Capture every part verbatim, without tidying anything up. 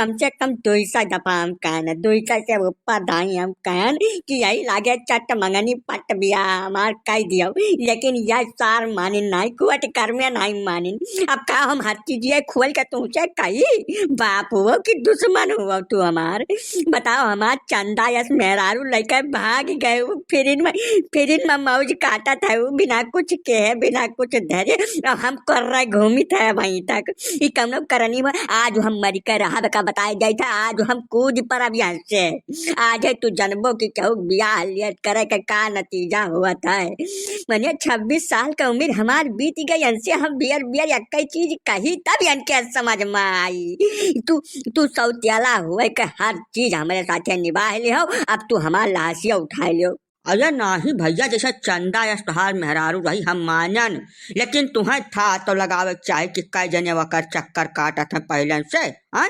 कम से कम दुई सौ दफा हम कहन, दुई सौ से ऊपर दाई हम कहन कि यही लागे चट मंगनी पट बियाह हमार कह दियो, लेकिन यह सार मानिन नाई, कोर्ट कर्मे नाई मानिन। अब का हम हर चीज ये खोल के तुमसे कही? बाप हो कि दुश्मन हो तू हमार? बताओ, हमार चंदा यस मेहरारू लइके भाग गए, उ फिरिन में, फिरिन में मौज काटत है, उ बिना कुछ के है, बिना कुछ धरे, अब हम कर रहे घूमित है वहीं तक। ई कौनो करनी में आज हम मरी के रहब का बताए जाइत है, आज हम कूद परब यहाँ से। आज है तू जनबो कि केहू बियाह लियत करे के का नतीजा होत है। मने छब्बीस साल के उम्र हमार बीत गई, इनसे हम बियर बियर एक ही चीज कही तब इनके समझ में आई। तू, तू सौतियाला हुए के हर चीज हमरे साथे निभाए लियो, अब तू हमार लाशिया उठाए लियो। अरे नाही भैया, जैसे चंदा यस तोहार मेहरारू रही हम मानन, लेकिन तुहें था तो लगावे के चाही कि कई जने वकर चक्कर काटत हैं पहले से, हाँ?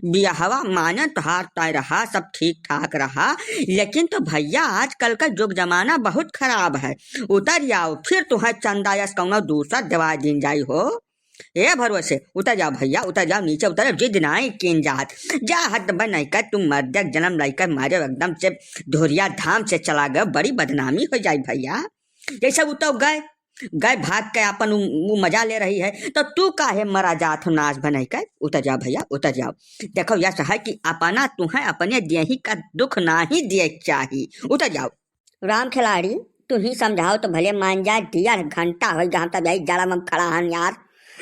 बियाहवा मानन तोहार तय रहा, सब ठीक ठाक रहा, लेकिन तो भैया आजकल का जुग जमाना बहुत खराब है। उतर जाओ, फिर तुहें चंदा यस कौनो दूसर देवाई दिन जाई हो। ए भरोसे, उतर जाओ भैया, उतर जाओ, नीचे उतर जाओ, जिद नाई कीन जात। जा हद बन नहीं कर, तुम मर्दक जन्म लइकर मारे एकदम से धोरिया धाम से चला गए, बड़ी बदनामी हो जाई भैया। जैसे उ तो गए, गए भाग के अपन उ, उ मजा ले रही है, तो तू काहे मरा जात हो नाश बन नहीं कर? उतर जाओ भैया, उतर जाओ। देखो यस है कि अपना तुहें अपने देही का दुख नाही दिए के चाही। उतर जाओ। राम खिलाड़ी, तू ही समझाओ तो भले मान जा, डेढ़ घंटा होइगा हम तब यही जड़ा में खड़ा हन यार।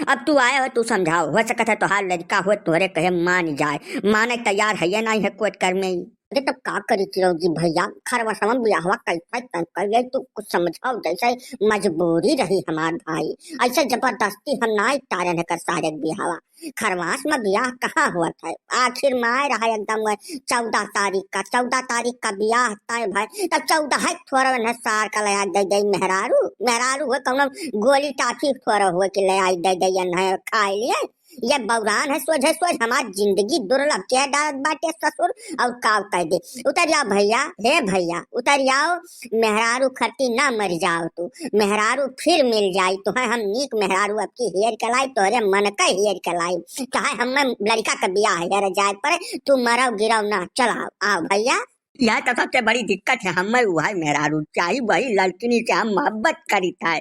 अब तू आए हो, तू समझाओ, हो सकत है तोहार लड़का हो तोहरे कहे मान जाए, माने तैयार है ये नहीं है कोर्ट कर्मे ही। अरे तब का करी चिरौजी भैया, खरवसवा में बियाहवा कैसे तय कर ले, तू कुछ समझाओ, जैसे मजबूरी रही हमार भाई, ऐसे जबरदस्ती हम ना टारन है कर सारे बियाहवा। खरवास में बियाह कहाँ होत है? आखिर में आए रहा एकदम वह चौदह तारीख का, चौदह तारीख का बियाह तय भाई, तब चौदह है थोड़ा न सार का लया दे दे मेहरारू, मेहरारू हो कौनो गोली टाफी थोड़ा हो कि ले आई दे दे ये नहीं खाए लिए। ये बौरान है सोझे सोझ, हमार जिंदगी दुर्लभ के डालत बाटे ससुर, और काव कह दे। उतर जाओ भैया, हे भैया, उतर जाओ, मेहरारू खरती ना मर जाओ तू, मेहरारू फिर मिल जाई तोहे। हम नीक मेहरारू अब की हेर के लाई, तोहरे मन का हेर के लाई, चाहे हमें लड़का का बियाह हेर जाए पड़े, तू मरव गिरव ना, चलाओ, आओ भैया। यह तो सबसे बड़ी दिक्कत है, हमें वही मेहरारू चाही, वही लड़किनी से हम मोहब्बत करीत है।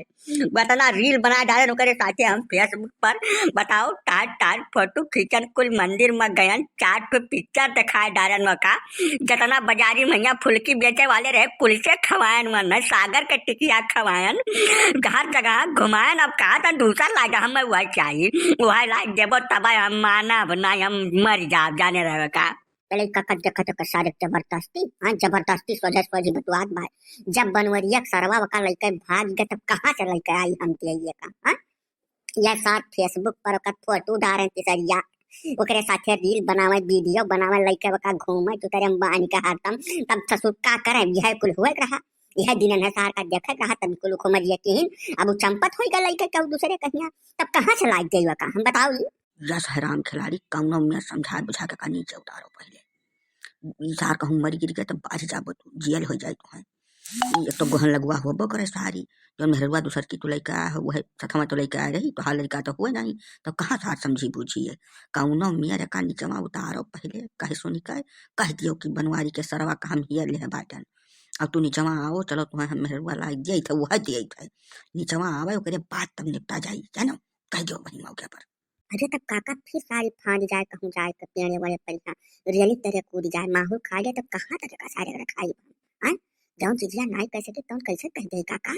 वतना reel बना डालन ओकरे साथे हम Facebook पर, बताओ, टाट टाट फोटो खींचन, कुल मंदिर में गयन, चार ठो picture दिखाए डालन ओका। जतना बाजारी में यहाँ फुलकी बेचे वाले रहे, कुल से खवायन मन, सागर के टिकिया खवायन, हर जगह घुमायन। अब कहा था दूसर लाग हम वह चाहिए, वह लाग देबो तब हम मानब नहीं, हम मर जाब, जाने रहे का। लइका का देखत ओकर सारे जबरदस्ती, हाँ, जबरदस्ती सोझे सोझी बतुआत बा। जब बनवरिया के सरवा ओका लइके भाग गए, तब कहाँ से लइके आई हम दिए का, हाँ? यह साथ Facebook पर ओकर फोटो डारे तिसरिया, ओकरे साथे reel बनावे, video बनावे, लइके ओका घूमे, तू तेरे बानी का हरदम, तब ससुर का करे, यह कुल हुए रहा, यह दिन है सार का देखत रहा, तब कुल घूमे ये किहिन, अब उ चंपत होई गए लइके कहू दूसरे कहिया, तब कहाँ से लाग गई ओका, हम बताओ ई? यस है राम खिलाड़ी, कौनो में समझा बुझा के का नीचे उतारो पहले। ई सार कहूँ मरी गिर गए तब बाज जाबो तू, जियल हो जाए तू है। ई एक तो गोहन लगुआ होबो करे सारी, जौन मेहरुआ दूसर की तू लइका है, वह सथवा तो लइका आ रही, तो हाल लइका तो हुए नहीं, तो कहाँ सार समझी बूझी है? कौनो मेर का निचवा उतारो पहले, कहे सुनी कहे, कह दियो कि बनवारी के सरवा का हम हियर ले बाटन। अब तू निचवा आओ, चलो तुम्हें हम मेहरुआ लाई दिए थे, वह दिए थे। निचवा आवे, ओकरे बाद तब निपटा जाई, जानो? कह दियो वही मौके पर। अरे तब काका फिर सारी फांद जाए, कहूँ जाए के पेड़े वेड़े पर यहाँ रेली तरे कूद जाए, माहौल खा ले, तब कहाँ तक का सारे रखाई? हाँ, जौन चीजिया नाई कह सके तौन कैसे कह दे काका?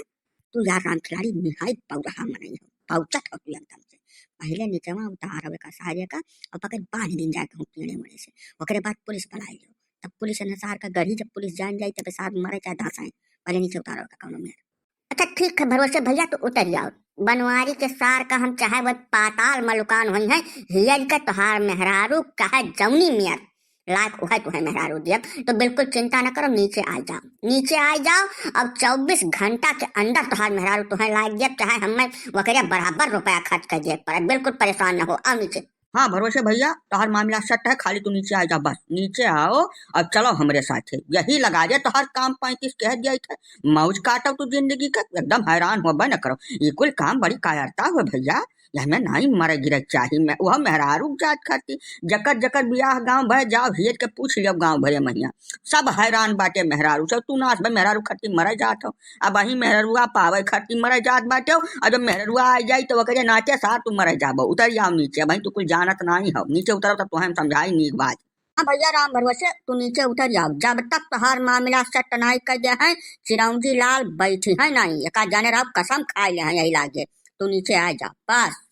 तू यार राम खिलाड़ी निहायत पौरहा मनई हो, पौचत हो तू एकदम से। पहले निचवा उतार हवे का सारे का और पकड़ बांध दिन जाए कहूँ पेड़े वेड़े से, ओकरे बाद पुलिस बुलाए लियो। तब पुलिस अनुसार का गढ़ी, जब पुलिस जान जाई तब साथ मरे चाहे धसाए, पहले नीचे उतारो का कौनो मेर। अच्छा ठीक है भरोसे भैया, तो उतर जाओ। बनवारी के सार का हम चाहे वह पाताल में लुकान होई हैं, हियर के तोहार मेहरारू कहे जौनी मियर लायक उहे तुहे मेहरारू दियब, तो बिल्कुल चिंता न करो, नीचे आ जाओ, नीचे आ जाओ। अब चउबीस घंटा के अंदर तोहार मेहरारू तुहे लायक दियब, चाहे हमें वकरे बराबर रुपया खर्च कर दिए पड़े, बिल्कुल परेशान न हो, आओ नीचे। हाँ भरोसे भैया, तोहार मामला set है, खाली तू नीचे आ जा बस। नीचे आओ, अब चलो हमरे साथे। यही लगा दे तोहार काम पैंतीस कह दिया थे। मौज काटो तू जिंदगी का, एकदम हैरान होबे न करो। ये कुल काम बड़ी कायरता हो भैया, एहमे नाहीं मरे गिरे चाही, मैं, वह मेहरारू जात खाती, जकर जकर बियाह गाँव भर जाओ, हियर के पूछ लियो गाँव भरे महिया, सब हैरान बाटे मेहरारू से, तू नास भाई मेहरारू खाती मरे जात हो। अब वही मेहररुआ पावे खाती मरे जात बाटे हो, और जब मेहररुआ आ जाई तो ओकरे नाचे सार तू मरे जाबो। उतर जाओ नीचे, भाई तू कुछ जानत नाहीं हो, नीचे उतरो तो तुहें हम समझाई नीक बात। हाँ भैया राम भरोसे तू नीचे उतर जाओ, जब तक तोहार मामला सेट नाहीं कर दे हैं, चिरौंजी लाल बैठी है नाहीं, एका जाने रहो कसम खाए ले हैं यही लागे, तू नीचे आ जा बस।